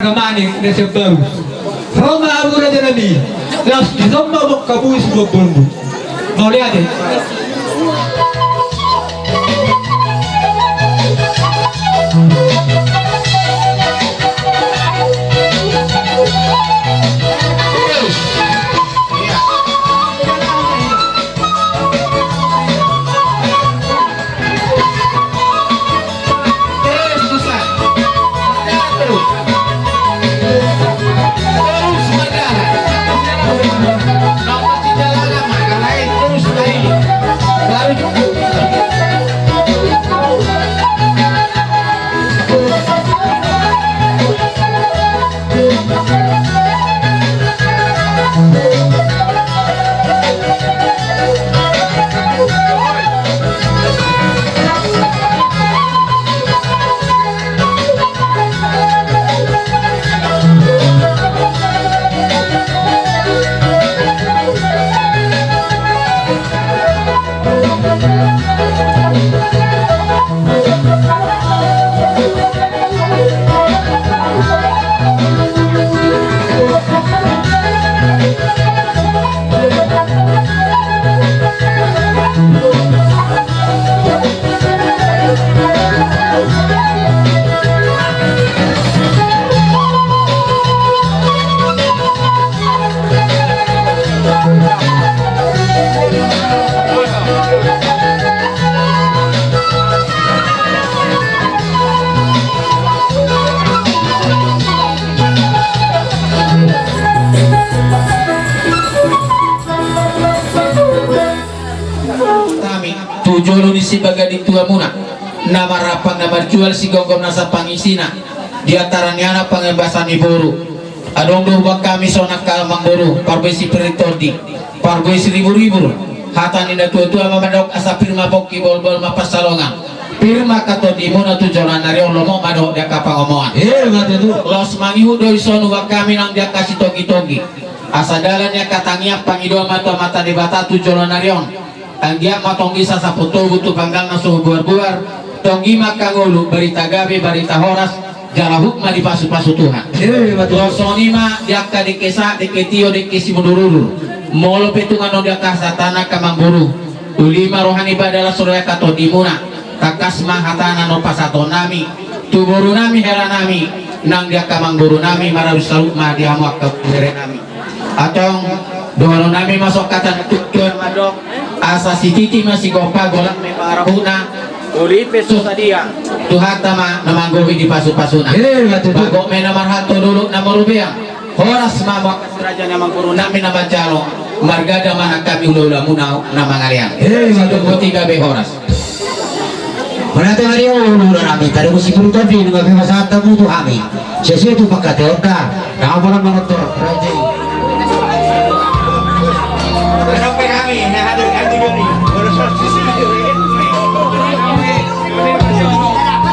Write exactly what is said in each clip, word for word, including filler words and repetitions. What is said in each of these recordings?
Agamani na sian Barus. Ro ma hamu raja nami, laos dison ma mangkabusi bobolmu. Mauliate. Tu jolo ni sibaga di tuamuna, na marhampang na marjual, sigomgom na sampang isina, di antara ni anak pangembasan ni boru. Adong do hubaen hami songon angka amangboru, parbue sipiring tondi, parbue siriburibur. Hata ni na tuatua ma mandok, asa pir ma pongki, bolbol ma pansalongan, pir ma angka tondimuna tu joloan ni ari on, lomo ma dohot di angka pangomoan. Laos mangihut do dison hubaen hami nang di angka sitongitonggi, asa dalan ni angka tangiang pangidoan ma tu Amanta Debata tu joloan ni ari on. Anggiat ma tonggi sasaputobu tu panggalna so hubuarbuar, tonggi ma angka ngolu, barita gabe, barita horas, jala huhut ma dipasupasu Tuhan. Songon i ma di angka dengke sahat, dengke tio, dengke simudurudur. Molo pe tung adong di angka hasahatan angka amangboru, uli ma roha ni badal las ro angka tondimuna, tangkas ma hata na pasahatonnami tu borunami, helanami, nang di angka amangborunami, maradu salut ma di hamu angka berenami. Antong, dohononnami ma songon hata na tuatua mandok, asa sititi ma sigompa, golap ma pangarahutna, uli pe so sadia, Tuhanta ma na manggohi di pasupasuna. Bagot ma na marhalto, dolok na marobean, horas ma hamu angka siraja ni amangborunami na manjalo, margada ma nang hami hulahulamuna na mangalean. Sahat tu tingki gabe, horas. Mauliate ma di hamu, hula-hula nami, tadi musim beruntung di nunga bebas hatamu tu hami. Sesuai tu pangkataion da, nama bola manortor raja i.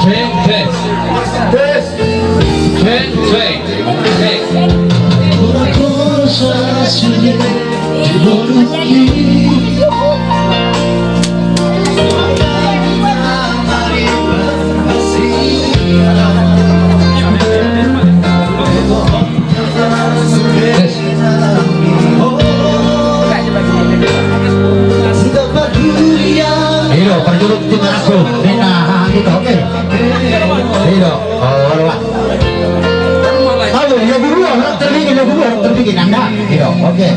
Cek, cek. Cek, cek. Ido, parjolo tu manangko. Nena, ha, gitu, oke. Ido. Oh, olo, Pak. Halo, lagu dua, orang terbikin, lagu dua, orang terbikin, Anda. Gitu, oke.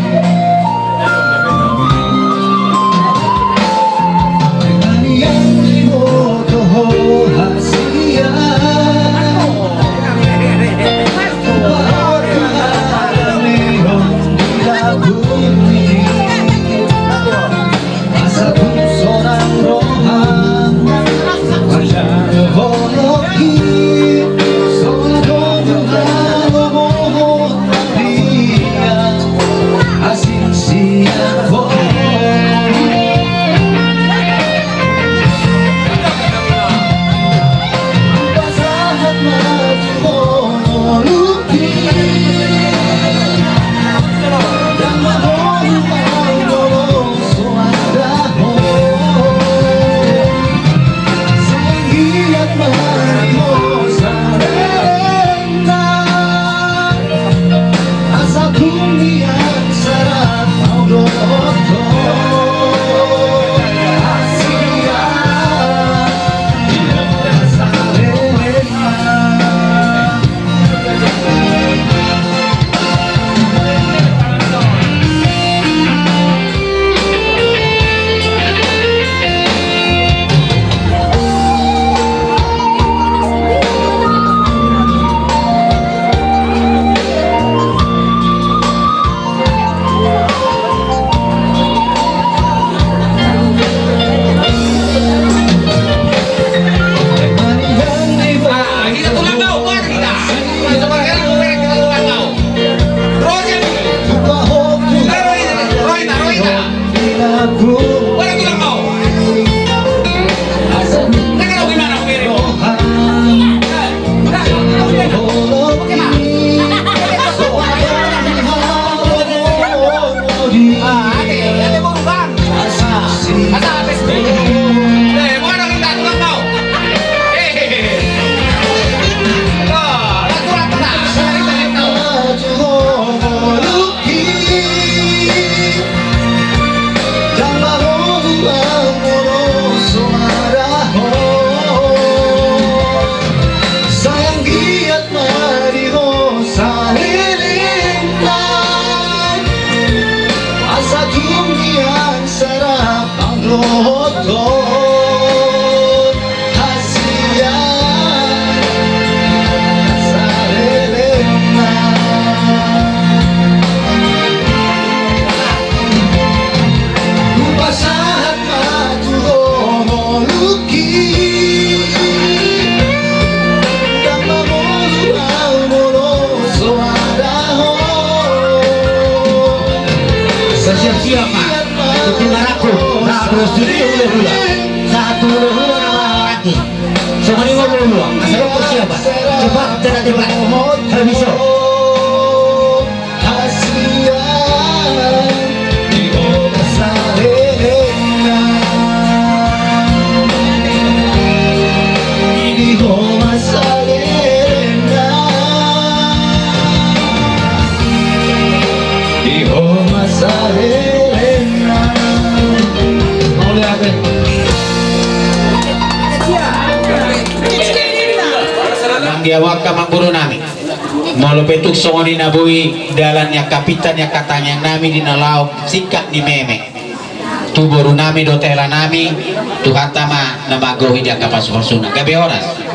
Terus dulu ya hula-hula. Satu hula-hula nama Raki. Songon i ma hula-hula. Asa dong persiapan. Cepat, cepat, cepat. Habis, so. Mauliate. Manggiamakka ma guru nami. Molo pe tung songon i na boi dalan ni angka pinta ni angka tangiang nami di na laho singkat ni meme tu boru nami dohot hela nami, Tuhanta ma na manggohi di angka pasu-pasuna. Gabe horas.